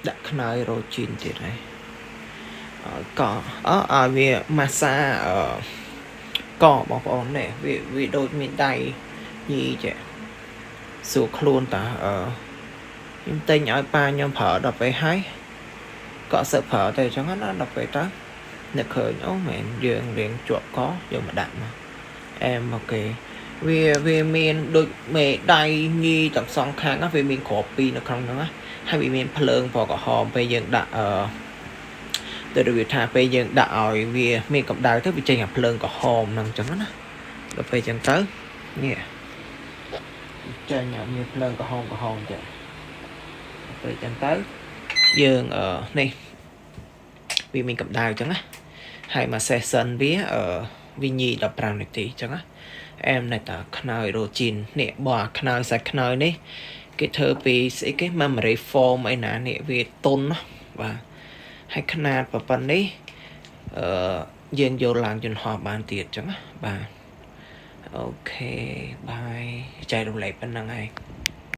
ដាក់ខ្នើយរ៉ូជីនទៀតហើយឲ្យកអឲ្យវាម៉ាសាអឺកបងប្អូននេះវាវាដូចមានដៃញីចេះស្រួលខ្លួនតាអឺខ្ញុំទិញឲ្យប៉ាខ្ញុំប្រើដល់ពេលហើយក៏អត់សូវប្រើទេអញ្ចឹងណាដល់ពេលទៅនឹកឃើញអូមែនយើងរៀងជាប់កយកមកដាក់មកអែម OK វាវាមានដូចមេដៃញីទាំងសងខាងណាវាមានគ្រាប់ពីរនៅក្នុងហ្នឹងណាហើយវាមានភ្លើងពណ៌ក្រហមពេលយើងដាក់អឺទៅរបៀបថាពេលយើងដាក់ឲ្យវាមានកម្ដៅទៅវាចេញអាភ្លើងក្រហមហ្នឹងអញ្ចឹងណាដល់ពេលអញ្ចឹងទៅនេះចេញឲ្យមានភ្លើងក្រហមក្រហមចឹងដល់ពេលអញ្ចឹងទៅយើងអឺនេះវាមានកម្ដៅអញ្ចឹងណាហើយមួយ session វាអឺវាញី15នាទីអញ្ចឹងណាអែមនៅតាខ្នើយរ៉ូជីននេះបើអាខ្នើយសាច់ខ្នើយនេះគេធ្វើពីស្អីគេ memory foam អីណានេះវាតុនណាបាទហើយຂະຫນាតប៉ុណ្ណេះអឺយើងយកឡើងយន្តហោះបានទៀតអញ្ចឹងណាបាទ OK bye ចែករំលែកប៉ុណ្ណឹងហើយ។